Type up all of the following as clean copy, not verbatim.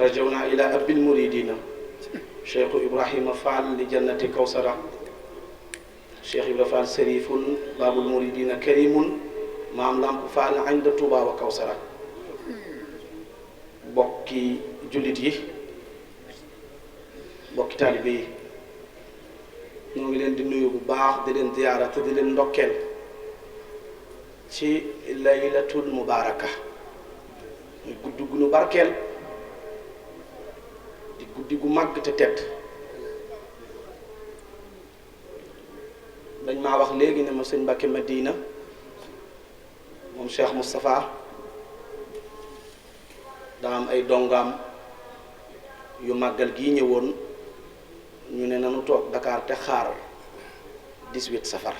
rajawna ila abil muridina cheikh Ibrahima Fall li jannati kawsara cheikh Ibrahima Fall serifun babul muridina karimun maam Lamp Fall inda Touba wa kawsara bokki jullit yi bokki taalibe yi ñoo ngi leen di nuyu bu baax di leen ziyaara te di leen ndokkeel ci laylatul mubaaraka muy guddi gu nu barkeel di guddi gu màgg te tedd dañ maa wax léegi ne ma sëñ Mbàkke Madina moom Cheikh Moustapha daa am ay dongaam yu màggal gii ñëwoon ñu ne nanu toog Dakar te xaar 18 safar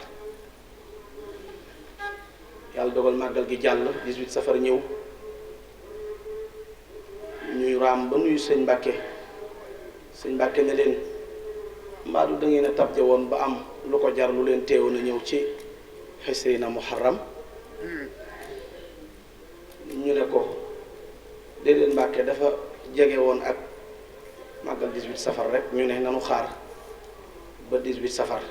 yàlla dogal màggal gi jàll 18 safar ñëw ñuy raam ba nuyu sëñ Mbàkke ne leen mbaadu da ngeen a tabje woon ba am lu ko jar lu leen teewoon a ñëw ci xisrina muharram ñu ne ko déedéet Mbàkke dafa jege woon ak màggal 18 safar rek ñu ne nanu xaar ba 18 safar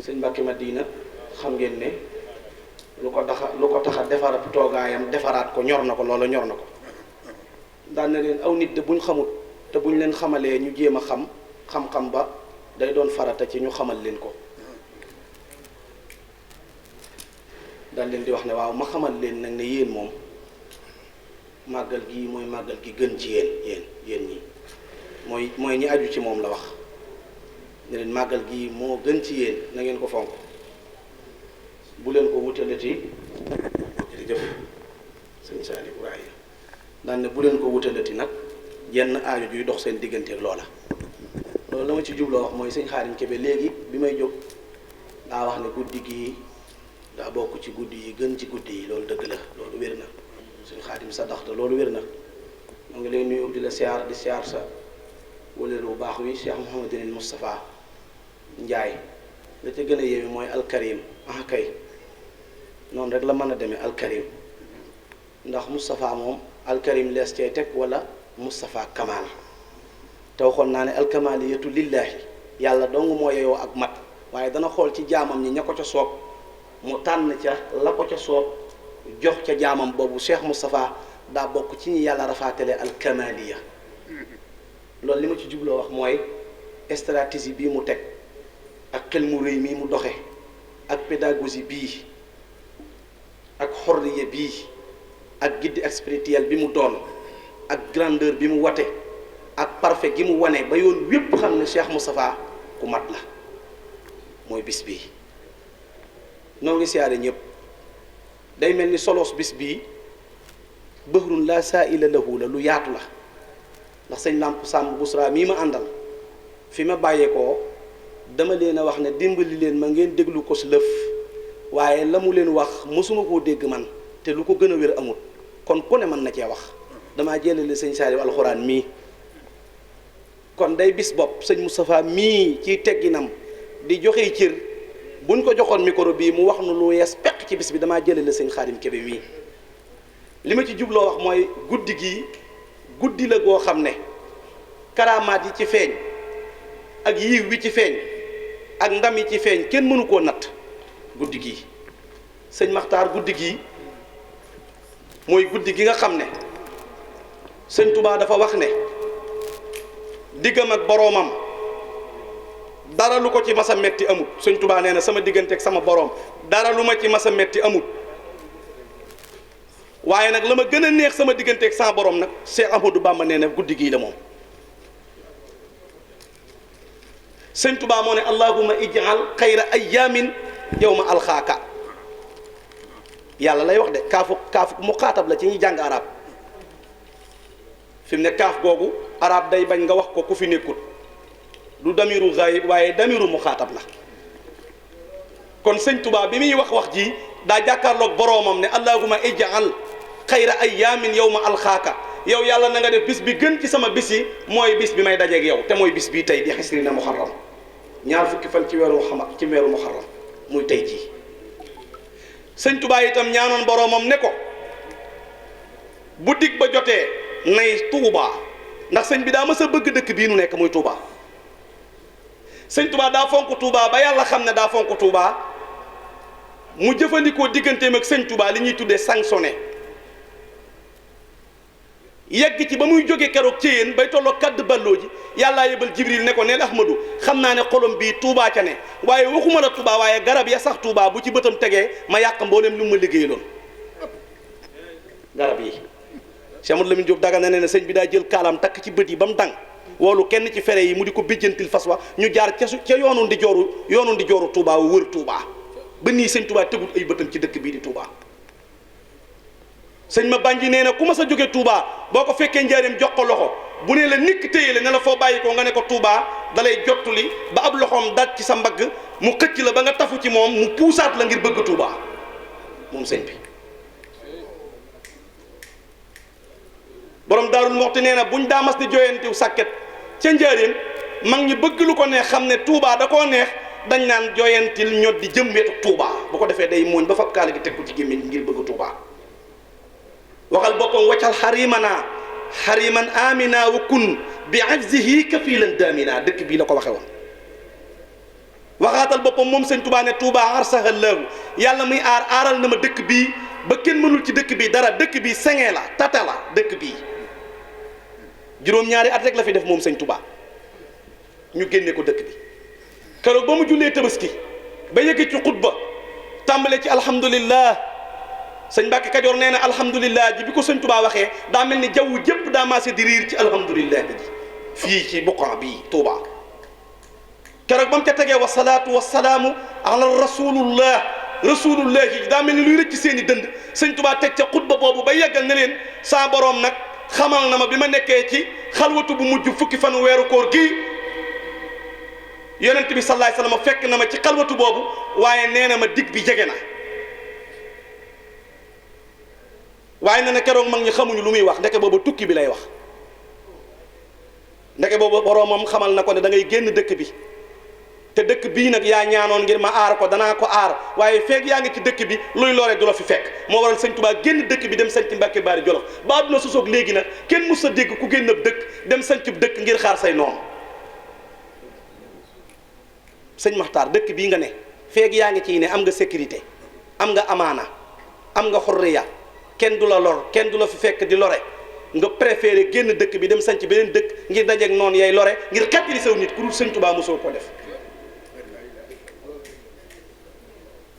sëñ Mbàkke Madina xam ngeen ne lu ko taxa defaraat toogaayam defaraat ko ñor na ko loola ñor na ko daan na leen aw nit de buñ xamut te buñ leen xamalee ñu jéem a xam-xam ba day doon farata ci ñu xamal leen ko daan leen di wax ne waaw ma xamal leen nag ne yéen moom màggal gi mooy màggal gi gën ci yéen ñi mooy ñi aju ci moom la wax ne leen màggal gi moo gën ci yéen na ngeen ko fonk bu leen ko wutalati jërëjëf sëñ Saliou Ibrahima daan ne bu leen ko wutalati nag yenn aajo juy dox seen diggante ak loola loolu la ma ci jubloo wax mooy sëñ Xaadim Kebe léegi bi may jóg daa wax ne guddi gi daa bokk ci guddi yi gën ci guddi yi loolu dëgg la loolu wér na sëñ Xaadim sa daxta loolu wér na moo ngi lay nuyu di la siyaar di siyaar sa wëleel bu baax wi Cheikh Mouhamadinil Moustapha Njaay la ca gën a yéeme mooy alkarim ah kay noonu rek la mën a demee alkarim ndax Moustapha moom alkarim lees cay teg wala Moustapha Kamal te waxoon naa ne alkamaliyatu lillahi yàlla dong moo yeyoo ak mat waaye dana xool ci jaamam ñi ña ko ca soob mu tànn ca la ko ca soob jox ca jaamam boobu Cheikh Moustapha daa bokk ci ñi yàlla rafaatale alkamaliya loolu li ma ci jubloo wax mooy stratégie bii mu teg ak xel mu rëy mii mu doxe ak pédagogie bii ak xorriya bii ak guide spirituel bi mu doon ak grandeur bi mu wate ak parfait gi mu wane ba yoon wépp xam ne Cheikh Moustapha ku mat la mooy bis bii noo ngi siyaare ñëpp day mel ni solos bis bii bëhrun la saa'ila lahu la lu yaatu la ndax sëñ Lamp Samb Busra mii ma àndal fi ma bàyyeekoo dama leen a wax ne dimbali leen ma ngeen déglu ko si lëf waaye la mu leen wax mosuma koo dégg man te lu ko gën a wér amul kon ku ne mën na cee wax damaa jëlale sëñ Saliou alxuraan mii kon day bis bopp sëñ Moustapha mii ci tegginam di joxe cër buñ ko joxoon micro bii mu wax nu lu yees peq ci bis bi damaa jëlale sëñ Xaadim Kebe mii li ma ci jubloo wax mooy guddi gii guddi la goo xam ne karaamaat yi ci feeñ ak yiw wi ci feeñ ak ndam yi ci feeñ kenn mënu koo natt guddi gii sëñ Maxtaar guddi gii mooy guddi gi nga xam ne sëñ Touba dafa wax ne diggam ak boroomam dara lu ko ci mas a metti amut sëñ Touba nee na sama diggante ak sama boroom dara lu ma ci mas a metti amut waaye nag la ma gën a neex sama diggante ak sama boroom nag Cheikh Ahmadou Bamba nee na guddi gii la moom sëñ Touba moo ne allahumma ij'al xayra ayyamin yawma alxaaka yàlla lay wax de kaafu mu xaatab la ci ñuy jàng arab fi mu ne kaaf googu arab day bañ nga wax ko ku fi nekkut du damiru gaayib waaye damiru mu xaatab la kon sëñ Touba bi muy wax ji daa jàkkaarloog boroomam ne allahumma ij'al xayra ayyamin yawma alxaaka yow yàlla na nga def bis bi gën ci sama bis yi mooy bis bi may dajeeg yow te mooy bis bii tey di xisrina muharram ñaar fukki fan ci weeru muharram muy tey jii sëñ Touba itam ñaanoon boroomam ne ko bu dig ba jotee nay Touba ndax sëñ bi daa mës a bëgg dëkk bii nu nekk muy Touba sëñ Touba daa fonk Touba ba yàlla xam ne daa fonk Touba mu jëfandikoo digganteem ak sëñ Touba li ñuy tuddee sanctionné yegg ci ba muy jóge keroog ci yéen bay tolloo kadd balloo ji yàllaa yebal Jibril ne ko neel Ahmadu xam naa ne xolom bii Touba ca ne waaye waxuma la Touba waaye garab ya sax Touba bu ci bëtam tegee ma yàq mboolem lu ma liggéeyaloon garab yi. Cheikh Amadou Lamine Diop Dagana ne sëñ bi daa jël kaalaam takk ci bët yi ba mu dang woolu kenn ci fere yi mu di ko bijjantil fas wa ñu jaar ca yoonu ndi jooru Touba wu wër Touba ba nii sëñ Touba tegul ay bëtam ci dëkk bii di Touba. sëñ ma bànji nee na ku ma sa jóge Touba boo ko fekkee njaareem jox ko loxo bu ne la nikk téye la ne la foo bàyyi ko nga ne ko Touba dalay jottuli ba ab loxoom daj ci sa mbagg mu xëcc la ba nga tafu ci moom mu puusaat la ngir bëgg Touba moom sëñ bi. borom Daarul Muxti nee na buñ daa mas di jooyantiw sàkket ca njaareem mag ñi bëgg lu ko neex xam ne Touba da koo neex dañ naan jooyantil ñot di jëm wetu Touba bu ko defee day mooñ ba fab kaala gi teg ko ci gémmiñ ngir bëgg Touba. waxal boppam waccal xarimana xariman amina wa kun bi ajzihi kafilan damina dëkk bii la ko waxe woon waxaatal boppam moom sëñ Touba ne Touba arsahallaahu yàlla muy aaral na ma dëkk bii ba kenn mënul ci dëkk bii dara dëkk bii sengee la tata la dëkk bii juróom-ñaari at rek la fi def moom sëñ Touba ñu génne ko dëkk bi keroog ba mu jullee tabaski ba yëgg ci xutba tàmbale ci alhamdulillah sëñ Mbàkke Kajoor nee na alhamdulillah ji bi ko sëñ Touba waxee daa mel ni jaww jëpp daa maase di riir ci alhamdulillah ji fii ci buqan bii Touba keroog ba mu ca tegee wasalaatu wasalaamu ala rasulullah ji daa mel ni luy rëcc seen i dënd sëñ Touba teg ca xutba boobu ba yeggal ne leen saa boroom nag xamal na ma bi ma nekkee ci xalwatu bu mujj fukki fanu weeru koor gii yonent bi sallallahu alayhi wasallam fekk na ma ci xalwatu boobu waaye nee na ma dig bi jege na waaye nee na keroog mag ñi xamuñu lu muy wax ndeke boobu tukki bi lay wax ndeke boobu boroomam xamal na ko ne da ngay génn dëkk bi te dëkk bii nag yaa ñaanoon ngir ma aar ko danaa ko aar waaye feeg yaa ngi ci dëkk bi luy lore du la fi fekk moo waral sëñ Touba génn dëkk bi dem sanc Mbàkke Baari Jolof ba àdduna sosoog léegi nag kenn mus sa dégg ku génn ab dëkk dem sanc dëkk ngir xaar say noonu sëñ Maxtaar dëkk bii nga ne feeg yaa ngi ciy ne am nga sécurité am nga amaana am nga xurriya kenn du la lor kenn du la fi fekk di lore nga préféré génn dëkk bi dem sanc beneen dëkk ngir dajeeg noonu yay lore ngir xettali saw nit ku dul sëñ Touba mosoo ko def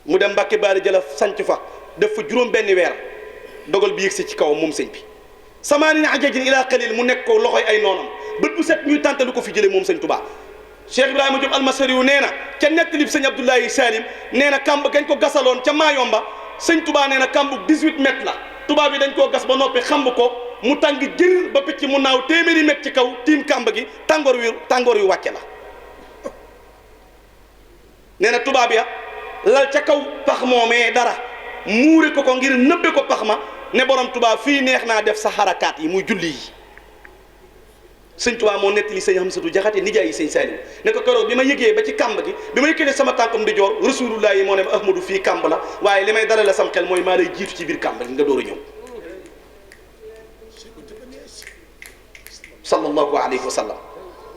mu dem Mbàkke Baari Jolof sanc fa def fa juróom benn weer dogal bi yëgsi ci kaw moom sëñ bi samaani ajajin ila qalil mu nekk ko loxoy ay noonam bët bu set ñuy tàntalu ko fi jële moom sëñ Touba Cheikh Ibrahima Diop almasari yu nee na ca nettalib sëñ Abdoulaye Salim nee na kàmb gañ ko gasaloon ca Maayomba sëñ Touba nee na kàmbu 18 mètres la tubaab bi dañ koo gas ba noppi xamb ko mu tàng jër ba picc mu naaw téeméeri mètres ci kaw tiim kàmb gi tàngoor yu wàcce la nee na tubaab ya lal ca kaw pax moomee dara muure ko ngir nëbbe ko pax ma ne borom tubaab fii neex naa def sa xarakaat yi muy julli yi sëñ Touba moo nettali sëñ Hamsatu Jaxate nijaay yi sëñ Saaliw ne ko keroog bi ma yëgee ba ci kàmb gi bi ma yëkkatee sama tànkam di joor rasulullah yi moo ne ma Ahmadu fii kàmb la waaye li may dara la sam xel mooy maa lay jiitu ci biir kàmb gi nga door a ñëw sallallahu alayhi wa sallam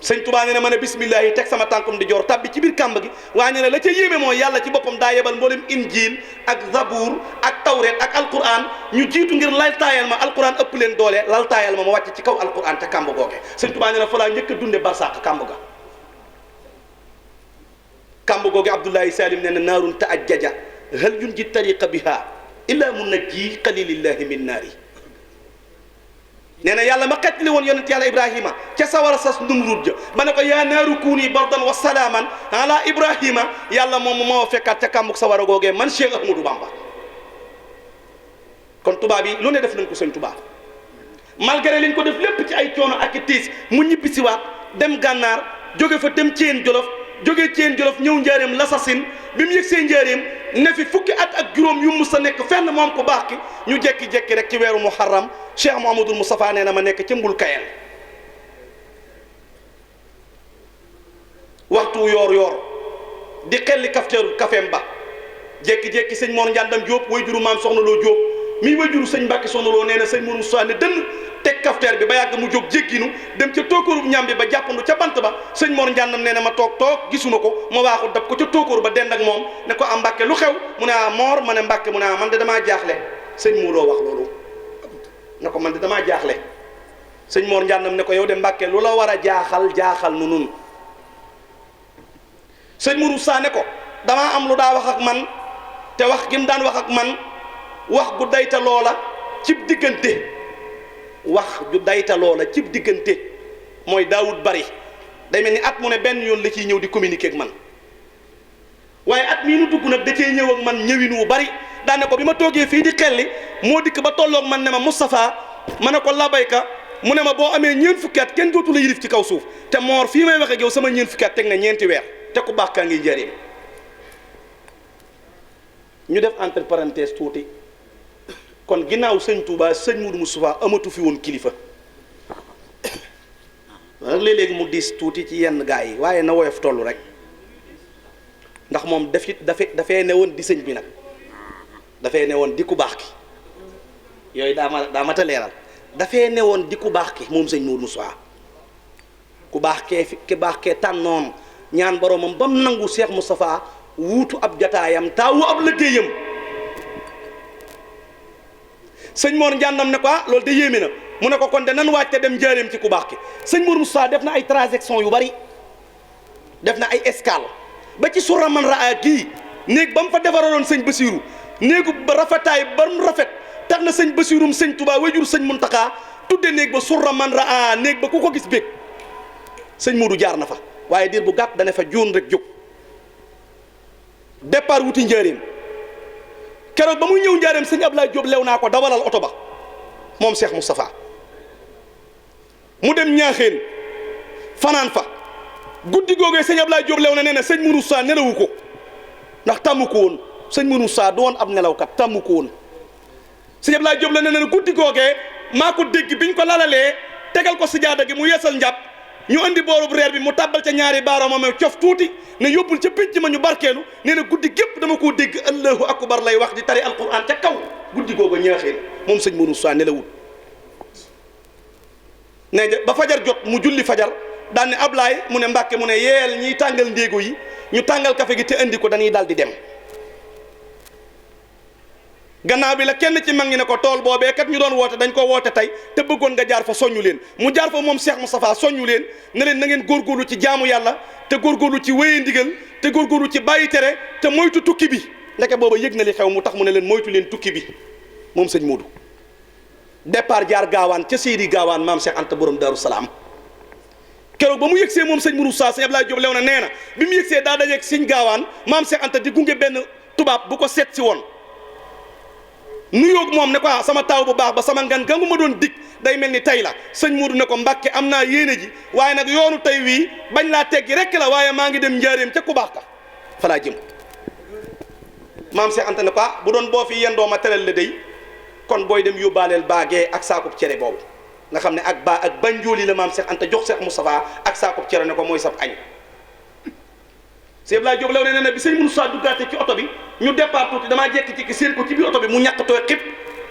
sëñ Touba nee na ma ne bismillah yi teg sama tànkam di joor tabbi ci biir kàmb gi waaye nee na la ca yéeme mooy yàlla ci boppam daa yebal mboolem injil ak zabour ak tawret ak alquran ñu jiitu ngir laltaayal ma alquran ëpp leen doole laltaayal ma wàcc ci kaw alquran ca kàmb googe sëñ Touba nee na fa laa njëkk a dunde barsàq kàmb ga kàmb googe Abdoulaye Salim nee na naarun taajjaja hal yunji tariqa biha illa munajji qalilillahi min naari nee na yàlla ma xettali woon yonent yàlla Ibrahima ca sawara sas Numrud ja ba ne ko yaa naaru kuuni bardan wa salaaman ala Ibrahima yàlla moom moo fekkaat ca kàmbug sawara googee man Cheikh Ahmadou Bamba kon tubaab yi lu ne def nañ ko sëñ Touba malgré liñ ko def lépp ci ay coono ak i tiis mu ñibbisiwaat dem gànnaar jóge fa dem Ceen Jolof jóge Ceen Jolof ñëw njaareem Lasasin bi mu yëgsee njaareem ne fi fukki at ak juróom yu mus sa nekk fenn moom ko baax ki ñu jekki-jekki rek ci weeru Muharram Cheikh Mouhamadoul Moustapha nee na ma nekk ca Mbul Kayel waxtu yoor di xelli kafteeru kafeem ba jekki-jekki sëñ Mor Njàndam Jóob way juru maam soxna loo Jóob mii wajuru sëñ Mbàkke Soxna Lo nee na sëñ Mourou Moussa ne dënn teg kafteer bi ba yàgg mu jóg jégginu dem ca tóokóorub ñam bi ba jàppandu ca bant ba sëñ Mor Njàndam nee na ma toog gisuma ko ma waaxu dab ko ca tóokóor ba dend ak moom ne ko am Mbàkke lu xew mu ne Mor ma ne Mbàkke mu ne man de damaa jaaxle sëñ Mourou wax loolu ne ko man de damaa jaaxle sëñ Mor Njàndam ne ko yow de Mbàkke lu la war a jaaxal nu nun sëñ Mourou Moussa ne ko damaa am lu daa wax ak man te wax gi mu daan wax ak man wax gu dayta loola cib diggante wax ju dayta loola cib diggante mooy daawut bari day mel ni at mu ne benn yoon la ciy ñëw di communiquer ak man waaye at mii nu dugg nag da cee ñëw ak man ñëwin wu bari daane ko bi ma toogee fii di xelli moo dikk ba tolloog man ne ma Moustapha ma ne ko labayka mu ne ma boo amee ñeent fukki at kenn dootu la yilif ci kaw suuf te Mor fii may waxe ak yow sama ñeent fukki at teg na ñeenti weer te ku baax kaa ngi njëriñ ñu def entre parenthèse tuuti kon ginnaaw sëñ Touba sëñ Moudou Moustapha amatu fi woon kilifa nag léeg-léegi mu diis tuuti ci yenn gaa yi waaye na woyof tollu rek ndax moom dafay ne woon di sëñ bi nag dafay ne woon di ku baax ki yooyu daa mat a leeral dafay ne woon di ku baax ki moom sëñ Moudou Moustapha ku baax ki baax kee tànnoon ñaan boromam ba mu nangu Cheikh Moustapha wuutu ab jataayam taawu ab liggéeyam sëñ Mor Njàndam ne ko loolu de yéeme na mu ne ko kon de nan waaj te dem njaareem ci ku baax ki sëñ Mourou Moussa def na ay transaction yu bari def na ay escale ba ci surra man raa kii néeg ba mu fa defaraloon sëñ Basiiru néegu ba rafetaay ba mu rafet tax na sëñ Basiirum sëñ Touba wajur sëñ Muntaxa tudde néeg ba surra man raa néeg ba ku ko gis bég sëñ Mourou jaar na fa waaye diir bu gàtt dana fa juun rek jóg départ wuti njaareem keroog ba muy ñëw njaareem sëñ Ablaye Diop lew naa ko dawalal oto ba moom Cheikh Moustapha mu dem ñaaxeen fanaan fa guddi googee sëñ Ablaye Diop lew na nee na sëñ Mourou Moussa nelawu ko ndax tàmmu ko woon sëñ Mourou Moussa du woon ab nelawkat tàmmu ko woon sëñ Ablaye Diop la nee na guddi googee maa ko dégg biñ ko lalalee tegal ko sijaada gi mu yeesal njàpp ñu andi boorub reer bi mu tàbbal ca ñaari baaraamam cof tuuti ne yóbbul ca pénc ma ñu barkeelu nee na guddi gépp dama koo dégg allahu akbar lay wax di tari alquran ca kaw guddi googu ñaaxeen moom sëñ Mourou Moussa nelawul ne ba fajar jot mu julli fajar daan ne Ablaay mu ne Mbàkke mu ne yeel ñiy tàngal ndéego yi ñu tàngal kafe gi te andi ko dañuy dal di dem gannaaw bi la kenn ci mag ñi ne ko tool boobee kat ñu doon woote dañ ko woote tey te bëggoon nga jaar fa soññu leen mu jaar fa moom Cheikh Moustapha soññu leen ne leen na ngeen góorgóorlu ci jaamu yàlla te góorgóorlu ci wéye ndigal te góorgóorlu ci bàyyi tere te moytu tukki bi ndeke booba yëg na li xew mu tax mu ne leen moytu leen tukki bi moom sëñ Modou départ jaar gaawaan ca Seydi gaawaan maam Cheikh Anta borom Daaru Salaam keroog ba mu yëgsee moom sëñ Mourou Moussa sëñ Abdoulaye Diop lew na nee na bi mu yëgsee daa dajeeg sëñ gaawaan maam Cheikh Anta di gunge benn tubaab bu ko seet si woon nuyoog moom ne ko sama taaw bu baax ba sama ngan gangu ma doon dig day mel ni tey la sëñ Modou ne ko Mbàkke am naa yéene ji waaye nag yoonu tey wii bañ laa teggi rek la waaye maa ngi dem njaareem ca ku baax ka fa laa jëm maam Cheikh Anta ne ko bu doon boo fi yendoo ma teral la day kon booy dem yóbbaaleel baagee ak saakub cere boobu nga xam ne ak baa ak banjooli la maam Cheikh Anta jox Cheikh Moustapha ak saakub cere ne ko mooy sab añ Sëñ Abdoulaye Diop lew ne ne bi sëñ Moussa duggaate ci oto bi ñu départ tuuti damaa jékki-jékki seen ko ci biir oto bi mu ñàkk tooy xib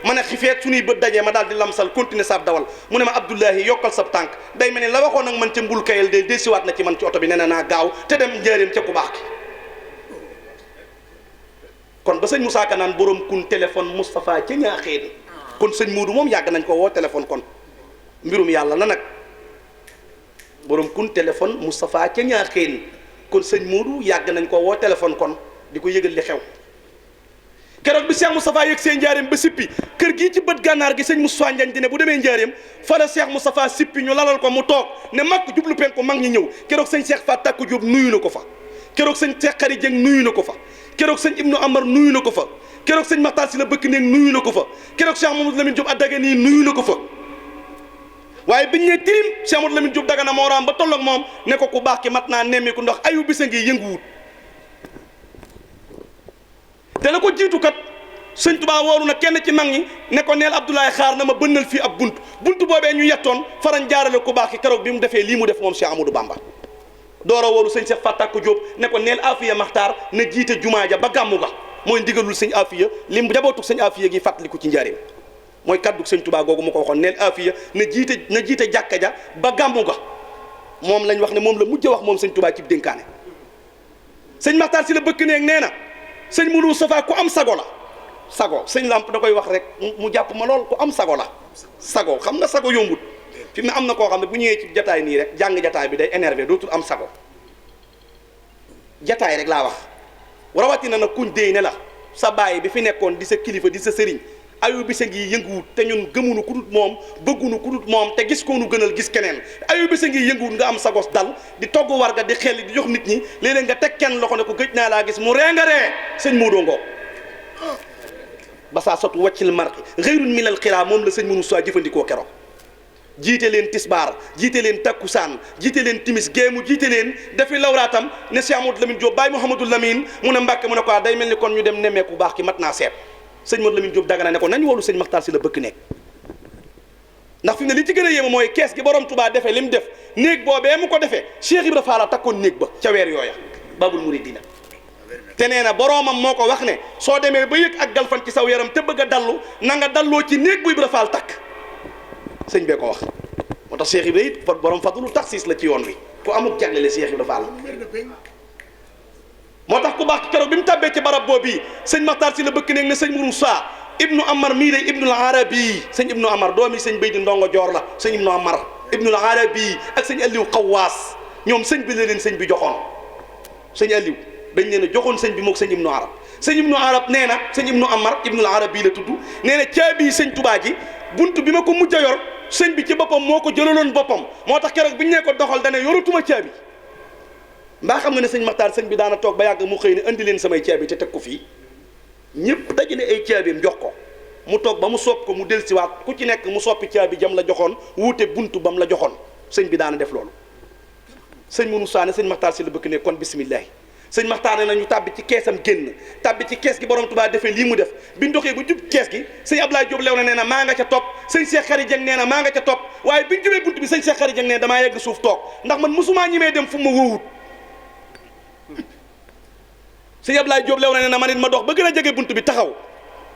ma ne xifeet suñuy bët dajee ma daal di lamsal continuer saab dawal mu ne ma Abdoulahi yokkal sab tànk day mel ni la waxoon ak man ca mbul kayal de desiwaat na ci man ci oto bi nee na naa gaaw te dem njaareem ca ku baax ki kon ba sëñ Moussa Ka naan borom kun téléphone Moustapha ca ñaaxeen kon sëñ Modou moom yàgg nañ ko woo téléphone kon mbirum yàlla la nag borom kun téléphone Moustapha ca ñaaxeen kon sëñ Modou yàgg nañ ko woo téléphone kon di ko yëgal li xew keroog bi Cheikh Moustapha yëg seen njaareem ba sippi kër gii ci bët gànnaar gi sëñ Moustapha Ndiagne di ne bu demee njaareem fa la Cheikh Moustapha sippi ñu lalal ko mu toog ne mag jublu penku mag ñi ñëw keroog sëñ Cheikh Fatou Takku Diop nuyu na ko fa keroog sëñ Cheikh Khary Dieng nuyu na ko fa keroog sëñ Ibnu Amar nuyu na ko fa keroog sëñ Makhtar Sylla bëkk néeg nuyu na ko fa keroog Cheikh Mamadou Lamine Diop Adagani nuyu na ko fa waaye biñ ne tirim Cheikh Mamadou Lamine Diop Dagana moo raam ba tolloog moom ne ko ku baax ki mat naa nemmiku ndox ayu bisa ngi yënguwut te la ko jiitu kat sëñ Tuubaa wooru na kenn ci mag ñi ne ko neel Abdoulaye xaar na ma bënnal fii ab bunt boobee ñu yettoon farañ jaarale ku baax ki keroog bi mu defee lii mu def moom Cheikh Amadou Bamba doora wooru sëñ Cheikh Fatou Takku Diop ne ko neel Afiya Maxtaar na jiite jumaa ja ba gàmmu ga mooy ndigalul sëñ Afiya lim jabootu sëñ Afiya gi fàttaliku ci njaareem mooy kaddu sëñ Tuubaa googu mu ko waxoon neel Afiya na jiite jàkka ja ba gàmmu ga moom lañ wax ne moom la mujj wax moom sëñ Tuubaa ci dénkaane. sëñ Maxtaar si la bëkk neeg nee na sëñ Mourou Safa ku am sago la sago sëñ Lamp da koy wax rek mu jàpp ma lool ku am sago la sago xam nga sago yombut fi mu ne am na koo xam ne bu ñëwee ci jataay nii rek jàng jataay bi day énervé dootul am sago jataay rek laa wax rawatina nag kuñ déy ne la sa baay bi fi nekkoon di sa kilifa di sa sëriñ ayu bisa ngi yënguwut te ñun gëmunu ku dut moom bëggunu ku dut moom te gis koonu gënal gis keneen ayu bisa ngi yënguwut nga am sagos dal di togg warga di xel di jox nit ñi léeg-léeg nga teg kenn loxo ne ko gëj naa laa gis mu reengaree sëñ Modou Ngo ba saa sotu waccil marqi xëyrun minal xiraa moom la sëñ mënu soi jëfandikoo keroog jiite leen tisbaar jiite leen takkusaan jiite leen timis géemu jiite leen dafi lawraatam ne Cheikh Amadou Lamine Diop Baye Mouhamadou Lamine mu ne Mbàkke mu ne ko day mel ni kon ñu dem nemmeeku baax ki mat naa seet sëñ Modou Lamine Diop Dagana ne ko nañ wolu sëñ Maxtaar si la bëkk nekk ndax fi mu ne li ci gën a yéeme mooy kees gi borom Touba defee li mu def néeg boobee mu ko defee Cheikh Ibra Fall takkoon néeg ba ca weer yooya Babul Mouridina te nee na boromam moo ko wax ne soo demee ba yëg ak galfan ci saw yaram te bëgg a dallu na nga dalloo ci néeg bu Ibra Fall takk sëñ bee ko wax moo tax Cheikh Ibra it borom fadlu taxis la ci yoon wi ku amuk jaglele Cheikh Ibra Fall moo tax ku baax keroog bi mu tàbbee ci barab boobu sëñ Maxtaar si la bëkk neeg ne sëñ Mourou Sa ibnu Amar mii de ibnul Arabi sëñ ibnu Amar doomi sëñ Bay di ndongo joor la sëñ ibnu Amar ibnul Arabi ak sëñ Aliou Xawaas ñoom sëñ bi la leen sëñ bi joxoon sëñ Aliou dañ leen a joxoon sëñ bi mook sëñ ibnu Arab sëñ ibnu Arab nee na sëñ ibnu Amar ibnul Arabi la tudd nee na caabi sëñ Tubaa ji bunt bi ma ko mujj a yor sëñ bi ci boppam moo ko jëlaloon boppam moo tax keroog bi ñu nee ko doxal dane yoratuma caabi mbaa xam nga ne sëñ Maxtaar sëñ bi daana toog ba yàgg mu xëy ne indi leen samay caabi te teg ko fii ñëpp dajale ay caabiam jox ko mu toog ba mu sopp ko mu dellusiwaat ku ci nekk mu soppi caabi jam la joxoon wuute buntu bam la joxoon sëñ bi daana def loolu sëñ mënu saane sëñ Maxtaar si la bëgg ne kon bisimilah sëñ Maxtaar ne nañu tàbbi ci keesam génn tàbbi ci kees gi borom Tuubaa defee lii mu def bi ñu doxee ba jub kees gi sëñ Ablaye Diop lew na nee na maa nga ca topp sëñ Cheikh Khary Dieng nee na maa nga ca topp waaye bi ñu jubee bunt bi sëñ Cheikh Khary Dieng nee damaa yegg suuf toog ndax man mosumaa ñimee dem fu ma wóowut sëñ Ablaye Diop lew na nee na man it ma dox ba gën a jege bunt bi taxaw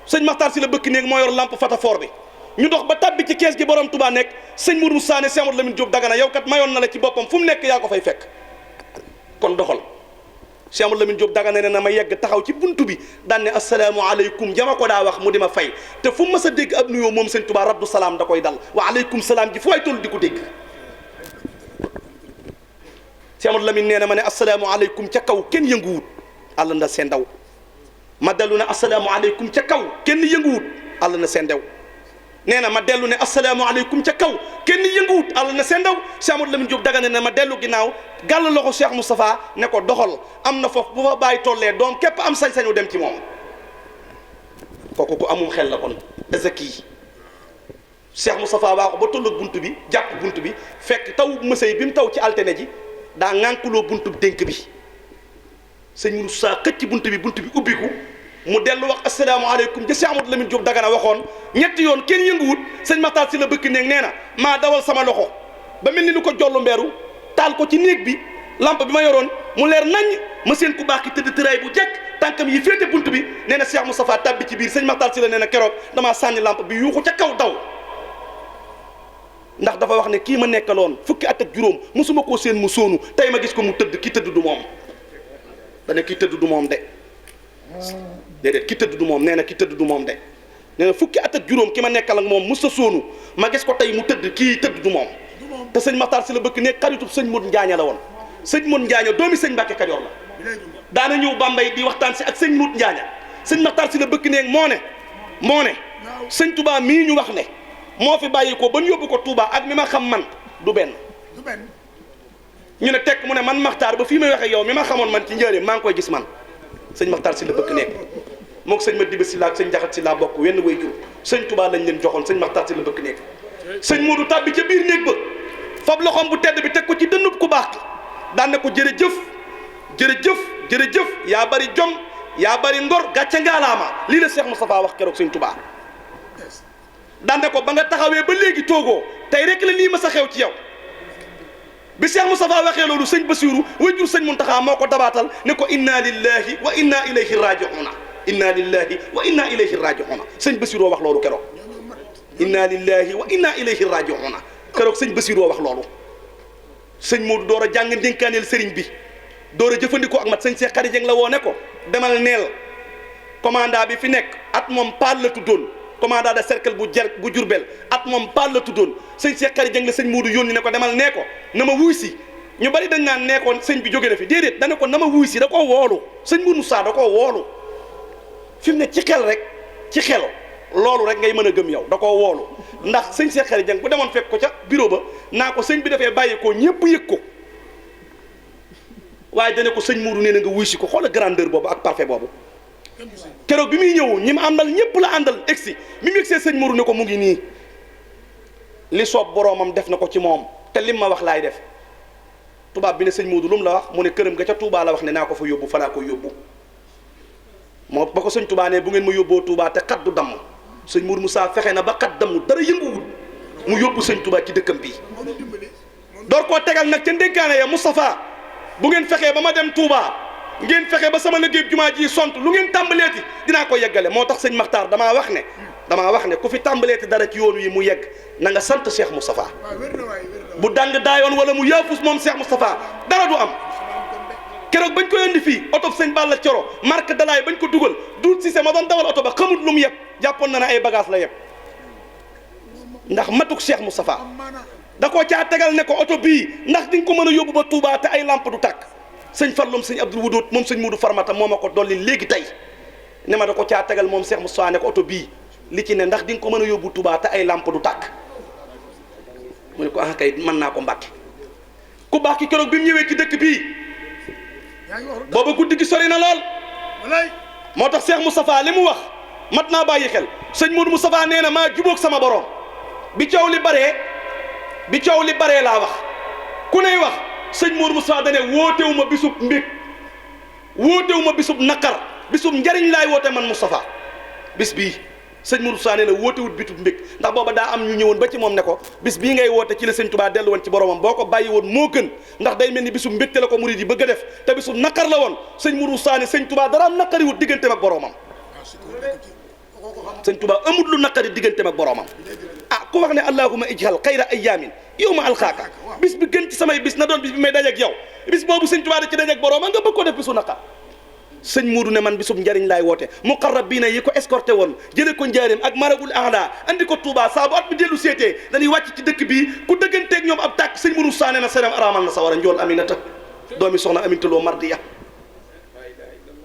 sëñ Maxtaar si la bëkk néeg moo yor lampe fatafoor bi ñu dox ba tàbbi ci kees gi borom Tuubaa nekk sëñ Mourou Sané Cheikh Amadou Lamine Diop Dagana yow kat mayoon na la ci boppam fu mu nekk yaa ko fay fekk kon doxal Cheikh Amadou Lamine Diop Dagana ne na ma yegg taxaw ci buntu bi daan ne asalaamaaleykum jama ko daa wax mu di ma fay te fu mu mës a dégg ab nuyoo moom sëñ Tuubaa rabdu salaam da koy dal wa aleykum salaam ji fu waay toll di ko dégg Cheikh Amadou Lamine nee na ma ne asalaamaaleykum ca kaw kenn yënguwut àll na seen ndaw ma dellu ne asalaamaaleykum ca kaw kenn yënguwut àll na seen ndaw nee na ma dellu ne asalaamaaleykum ca kaw kenn yënguwut àll na seen ndaw Cheikh Amadou Lamine Diop Dagana ne ma dellu ginnaaw gàll loxo Cheikh Moustapha ne ko doxal am na foofu bu fa bàyyi tollee doom képp am sañ-sañu dem ci moom kooku ku amum xel la kon ezaki Cheikh Moustapha waa ko ba toll ak bunt bi jàpp bunt bi fekk taw mësay bi mu taw ci altine ji daa ŋànkuloo buntu dénk bi sëñ Moussa xëcc bunt bi ubbiku mu dellu wax asalaamaaleykum ja Cheikh Amadou Lamine Diop Dagana waxoon ñetti yoon kenn yënguwut sëñ Maxtaar si la bëkk néeg nee na maa dawal sama loxo ba mel ni lu ko jollu mbeeru taal ko ci néeg bi lampe bi ma yoroon mu leer nañ ma seen ku baax ki tëdd tëraay bu jekk tànkam yi féete bunt bi nee na Cheikh Moustapha tabbi ci biir sëñ Maxtaar si la nee na keroog damaa sànni lampe bi yuuxu ca kaw daw ndax dafa wax ne kii ma nekkaloon fukki at ak juróom mosuma koo seen mu sóonu tey ma gis ko mu tëdd ki tëdd du moom dana ki tëdd du moom de déedéet ki tëdd du moom nee na ki tëdd du moom de nee na fukki at ak juróom ki ma nekkal ak moom mos a sóonu ma gis ko tey mu tëdd kii tëdd du moom te sëñ Maxtaar si la bëgg ne xaritub sëñ Modou Njaaña la woon sëñ Modou Njaaña doomi sëñ Mbàkke Kajoor la daana ñëw Bambey di waxtaan si ak sëñ Modou Njaaña sëñ Maxtaar si la bëgg ne moo ne sëñ Touba mii ñu wax ne moo fi bàyyi ko ba ñu yóbbu ko Touba ak mi ma xam man du benn ñu ne tekk mu ne man Maxtaar ba fii may waxee yow mi ma xamoon man ci njëriñ maa ngi koy gis man sëñ Maxtaar si la bëgg nekk mook sëñ Madiba si laa ak sëñ Jaxat si laa bokk wenn way jur sëñ Touba lañ leen joxoon sëñ Maxtaar si la bëgg nekk sëñ Modou tàbbi ca biir néeg ba fab loxoom bu tedd bi teg ko ci dënnub ku baax daan ne ko jërëjëf yaa bari jom yaa bari ngor gàcce ngaalaama lii la Cheikh Moustapha wax keroog sëñ Touba daan ne ko ba nga taxawee ba léegi toogoo tey rek la lii ma sa xew ci yow bi Cheikh Moustapha waxee loolu sëñ Basiru wajur sëñ Muntaxa moo ko dabaatal ne ko inna lillahi wa inna ilayhi raji'una inna lillahi wa inna ilayhi raji'una sëñ Bassiroo wax loolu keroog inna lillahi wa inna ilayhi raji'una keroog sëñ Bassiroo wax loolu sëñ Modou door a jàng ndénkaaneel sëriñ bi door a jëfandikoo ak mat sëñ Cheikh Khady Dieng la woo ne ko demal neel commandant bi fi nekk at moom Paal la tuddoon commandant de cercle bu Jurbel at moom Paal la tuddoon sëñ Cheikh Khady Dieng la sëñ Modou yónni ne ko demal nee ko na ma wuy si ñu bari dañ naan nekkoon sëñ bi jóge na fi déedéet dana ko na ma wuy si da koo woolu sëñ Mourou Moussa da koo woolu fi mu ne ci xel rek ci xel loolu rek ngay mën a gëm yow da koo woolu ndax sëñ Cheikh Khady Dieng bu demoon fekk ko ca bureau ba naa ko sëñ bi dafee bàyyi ko ñëpp yëg ko waaye dane ko sëñ Mourou nee na nga wuy si ko xoola grandeur boobu ak parfait boobu keroog bi muy ñëw ñi mu àndal ñëpp la àndal egsi mi mu egsee sëñ Mourou ne ko mu ngi nii li soob boroomam def na ko ci moom te lim ma wax laay def tubaab bi ne sëñ Modou lu mu la wax mu ne këram ga ca Touba la wax ne naa ko fa yóbbu fa laa ko yóbbu moo ba ko sëñ Touba ne bu ngeen ma yóbboo Touba te xat du damm sëñ Mourou Moussa fexe na ba xat damm dara yënguwul mu yóbbu sëñ Touba ci dëkkam bii door koo tegal nag ca ndénkaane ya Moustapha bu ngeen fexee ba ma dem Touba ngeen fexe ba sama liggéey jumaa ji sont lu ngeen tàmbaleeti dinaa ko yeggale moo tax sëñ Makhtar damaa wax ne ku fi tàmbaleeti dara ci yoon wi mu yegg na nga sant Cheikh Moustapha bu dang daayoon wala mu yaafus moom Cheikh Moustapha dara du am keroog bañ ko yónni fii oto sëñ Balla Coro marque dalaay bañ ko dugal duut si ma doon dawal oto ba xamut lu mu yeb jàppoon na ne ay bagage la yeb ndax matuk Cheikh Moustapha da koo caa tegal ne ko oto bii ndax di nga ko mën a yóbbu ba Touba te ay lampe du tàkk sëñ Falloum sëñ Abdoul Wudoot moom sëñ Moudou Farmata moo ma ko dolli léegi tey ne ma da ko caa tegal moom Cheikh Moustapha ne ko oto bii li ci ne ndax di nga ko mën a yóbbu Touba te ay lampe du tàkk mu ne ko ah kay mën naa ko mbàkke ku baax ki keroog bi mu ñëwee ci dëkk bii booba guddi gi sori na lool moo tax Cheikh Moustapha li mu wax mat naa bàyyi xel sëñ Modou Moustapha nee na maa jubóog sama borom bi coow li baree laa wax ku ney wax sëñ Modou Moustapha dane wootewu ma bisub mbég wootewu ma bisub naqar bisub njariñ laay woote man Moustapha bis bii sëñ Modou Moustapha nee na wootewut bitub mbég ndax booba daa am ñu ñëwoon ba ci moom ne ko bis bii ngay woote ci la sëñ Touba dellu woon ci boromam boo ko bàyyi woon moo gën ndax day mel ni bisub mbégte la ko murid yi bëgg a def te bisub naqar la woon sëñ Modou Moustapha ne sëñ Touba dara am naqariwut digganteem ak boromam sëñ Touba amut lu naqari digganteem ak boromam ah ku wax ne allahumma ijhal xayra ayyamin yawma alxaaka bis bi gën ci samay bis na doon bis bi may dajeeg yow bis boobu sëñ Touba da ci dajeeg boromam nga bëgg ko def bisu naqar sëñ Modou ne man bisub njariñ laay woote muqarrabina yi ko escorté woon jële ko njaareem ak maragul ahla andi ko Touba saa bu at bi dellu seetee dañuy wàcc ci dëkk bii ku dëgganteeg ñoom ab tàkk sëñ Modou saane na seram araamal na sa war a njool Aminata doomi soxna Amintaloo Mardiya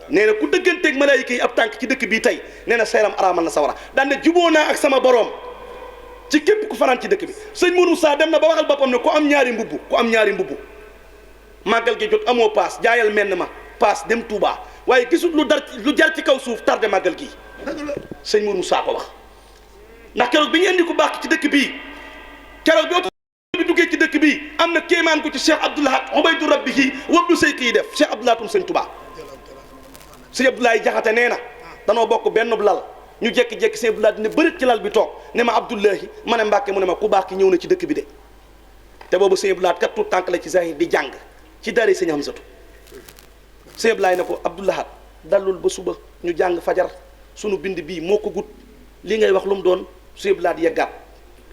nee na ku dëgganteeg malaayika yi ab tànk ci dëkk bii tey nee na seram araamal na sa war a daan ne juboo naa ak sama borom ci képp ku fanaan ci dëkk bi sëñ Modou Sa dem na ba waxal boppam ne ku am ñaari mbubb màggal gi jot amoo paas jaayal menn ma paas dem Touba waaye gisul lu jar ci kaw suuf tardé màggal gii sëñ Mourou Moussa ko wax ndax keroog bi ñu indi ku baax ci dëkk bii keroog bi oto bi duggee ci dëkk bii am na kéemaan ko ci Cheikh Abdoulahat Ubaydu Rabbihi wabdu say kii def Cheikh Abdoulahatum sëñ Touba sëñ Abdoulaye Jaxate nee na danoo bokk benn lal ñu jékki-jékki sëñ Abdoulaye ne bërit ci lal bi toog ne ma Abdoulahi ma ne Mbàkke mu ne ma ku baax ki ñëw na ci dëkk bi de te boobu sëñ Abdoulaye kat tuut tànk la ci zahir di jàng ci daara sëñ Hamsatu sëñ Abdoulaye ne ko Abdoulahat dallul ba suba ñu jàng fajar sunu bind bii moo ko gut li ngay wax lu mu doon sëñ Abdoulaye yeggaat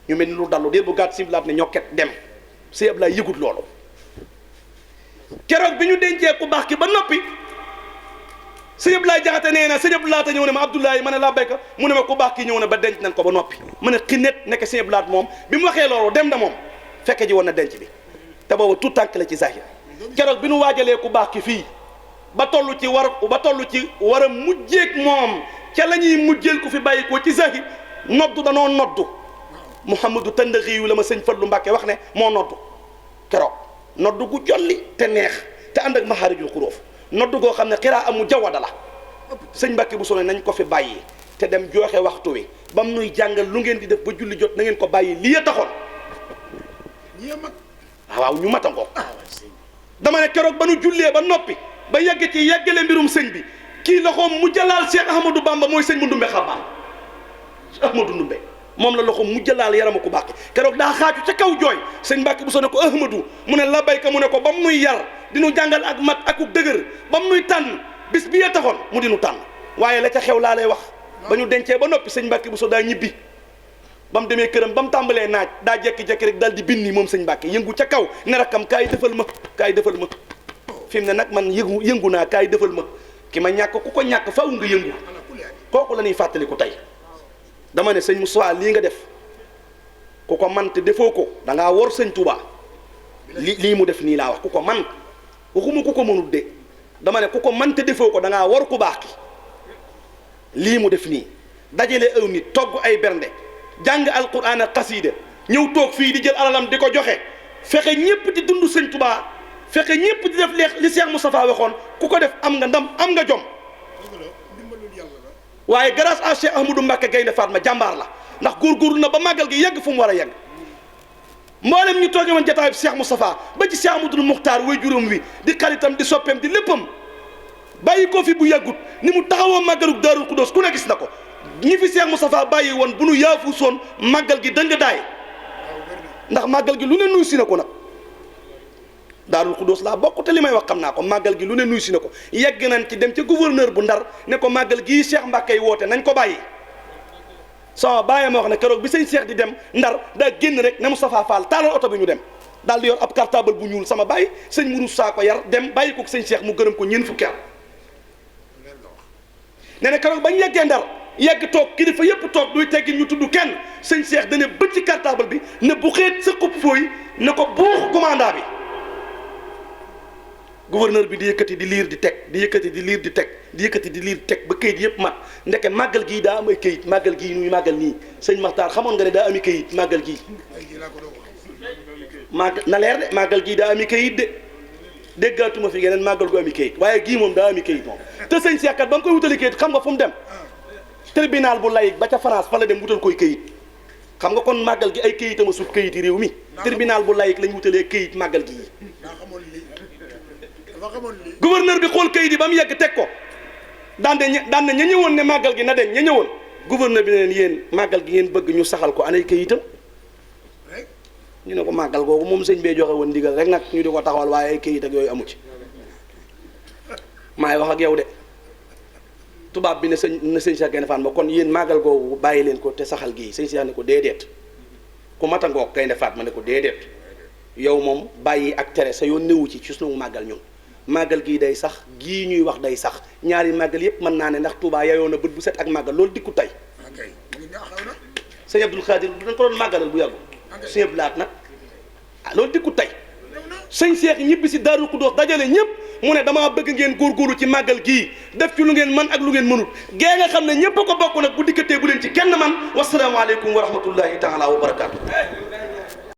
ñu mel ni lu dallu déet bu gàtt sëñ Abdoulaye ne ñokket dem sëñ Abdoulaye yëgut loolu keroog bi ñu dencee ku baax ki ba noppi sëñ Abdoulaye Jaxate nee na sëñ Abdoulaye te ñëw ne ma Abdoulaye ma ne laa béyka mu ne ma ku baax ki ñëw na ba denc nañ ko ba noppi mu ne xinet nekk sëñ Abdoulaye moom bi mu waxee loolu dem na moom fekke ji woon na denc bi te boobu tout tànk la ci zahir keroog bi nu waajalee ku baax ki fii ba toll ci war a mujjeeg moom ca la ñuy mujjeel ku fi bàyyi ko ci zahir noddu danoo noddu Mouhamadou Tandaxi yu la ma sëñ Fallu Mbàkke wax ne moo noddu keroog noddu gu jolli te neex te ànd ak maxaarijul xuróof noddu goo xam ne xiraa amu jawwada la sëñ Mbàkke bu sone nañ ko fi bàyyi te dem joxe waxtu wi bam nuy jàngal lu ngeen di def ba julli jot na ngeen ko bàyyi lii a taxoon waaw ñu matangoo dama ne keroog ba nu jullee ba noppi ba yegg ci yeggale mbirum sëñ bi kii loxoom mu jalaal Cheikh Ahmadou Bamba mooy sëñ mu ndumbe xabaar Ahmadou Ndumbe moom la loxoom mu jalaal yarama ku baax keroog daa xaaju ca kaw jooy sëñ Mbàkke bu sone ko Ahmadou mu ne la bayka mu ne ko ba mu nuy yar dinu jàngal ak mat akuk dëgër ba mu nuy tànn bis bi ya taxoon mu dinu tànn waaye la ca xew laa lay wax ba ñu dencee ba noppi sëñ Mbàkke Bousso daa ñibbi ba mu demee këram ba mu tàmbalee naaj daa jekki-jekki rek daal di binni moom sëñ Mbàkke yëngu ca kaw ne rakkam kaay defal ma fi mu ne nag man yëngu naa kaay defal ma ki ma ñàkk ku ko ñàkk faw nga yëngu kooku la ñuy fàttaliku tey dama ne sëñ Moussa lii nga def ku ko man te defoo ko da ngaa wor sëñ Touba lii mu def nii laa wax ku ko man waxuma ku ko mënut de dama ne ku ko man te defoo ko da ngaa wor ku baax ki lii mu def nii dajale aw nit togg ay bernde jàng alquran ak xasiida ñëw toog fii di jël alalam di ko joxe fexe ñépp di dund sëñ Touba fexe ñépp di def li Cheikh Moustapha waxoon ku ko def am nga ndam am nga jom waaye grâce à Cheikh Ahmadou Mbacké Gaynde Fatma jàmbaar la ndax góorgóorlu na ba màggal gi yegg fu mu war a yegg mboolem ñu toogee woon jotaay bi Cheikh Moustapha ba ci Cheikh Amadou Muxtaar way juróom wi di xaritam di soppeem di léppam bàyyi ko fi bu yàggut ni mu taxawoo màggalug Daarul Xudoos ku ne gis na ko ñi fi Cheikh Moustapha bàyyi woon bu nu yaafu soon màggal gi dëng daay ndax màggal gi lu ne nuy si na ko nag Daarul Xudoos laa bokk te li may wax xam naa ko màggal gi lu ne nuy si na ko yegg nañ ci dem ca gouverneur bu Ndar ne ko màggal gii Cheikh Mbàkke yi woote nañ ko bàyyi sama bàyyi ma wax ne keroog bi sëñ Cheikh di dem Ndar daa génn rek ne Moustapha Fall taalal oto bi ñu dem daal di yor ab cartable bu ñuul sama bàyyi sëñ Mourou saa ko yar dem bàyyi ko sëñ Cheikh mu gërëm ko ñeent fukki at nee na keroog bañ yeggee Ndar yegg toog kilifa yëpp toog duy teggin ñu tudd kenn sëñ Cheikh dane bëcc ci cartable bi ne bu xeet sa xub fooy ne ko buux commandant bi gouverneur bi di yëkkati di liir di teg di yëkkati di liir di teg di yëkkati di liir di teg ba këyit yëpp mat ndeke màggal gii daa am ay këyit màggal gii nuy màggal nii sëñ Maxtaar xamoon nga ne daa ami këyit màggal gii na leer de màggal gii daa ami këyit de déggaatuma fi geneen màggal gu ami këyit waaye gii moom daa ami këyit moom te sëñ Cheikh kat ba mu koy wutali këyit xam nga fu mu dem tribunal bu layik ba ca France fa la dem wutal koy këyit xam nga kon màggal gi ay këyitama sut këyit yi réew mi tribunal bu layik lañ wutalee këyit màggal gii gouverneur bi xool kayit yi ba mu yegg teg ko daan na ña ñëwoon ne màggal gi na deñ ña ñëwoon gouverneur bi ne leen yéen màggal gi ngeen bëgg ñu saxal ko anay kayitam ñu ne ko màggal googu moom sëñ bee joxe woon ndigal rek nag ñu di ko taxawal waaye ay kayit ak yooyu amu ci maay wax ak yow de tubaab bi ne sëñ Cheikh Gaynde Fatma kon yéen màggal googu bàyyi leen ko te saxal gii sëñ Cheikh ne ko déedéet ku mata ngoog Gaynde Fatma ne ko déedéet yow moom bàyyi ak tere sa yoon newu ci sunu màggal ñun màggal gii day sax gii ñuy wax day sax ñaari màggal yëpp mën naa ne ndax Touba yayoo na bët bu set ak màggal loolu dikku tey sëñ Abdul Xaadir dañ ko doon màggalal bu yàggu sëñ Abdou Lahat nag loolu dikku tey sëñ Cheikh ñibbi si Daaru Xudoos dajale ñëpp mu ne damaa bëgg ngeen góorgóorlu ci màggal gii def ci lu ngeen man ak lu ngeen mënut gée nga xam ne ñëpp a ko bokk nag bu dikkatee bu leen ci kenn man wasalaamaaleykum wa rahmatullahi taala wa barakaatu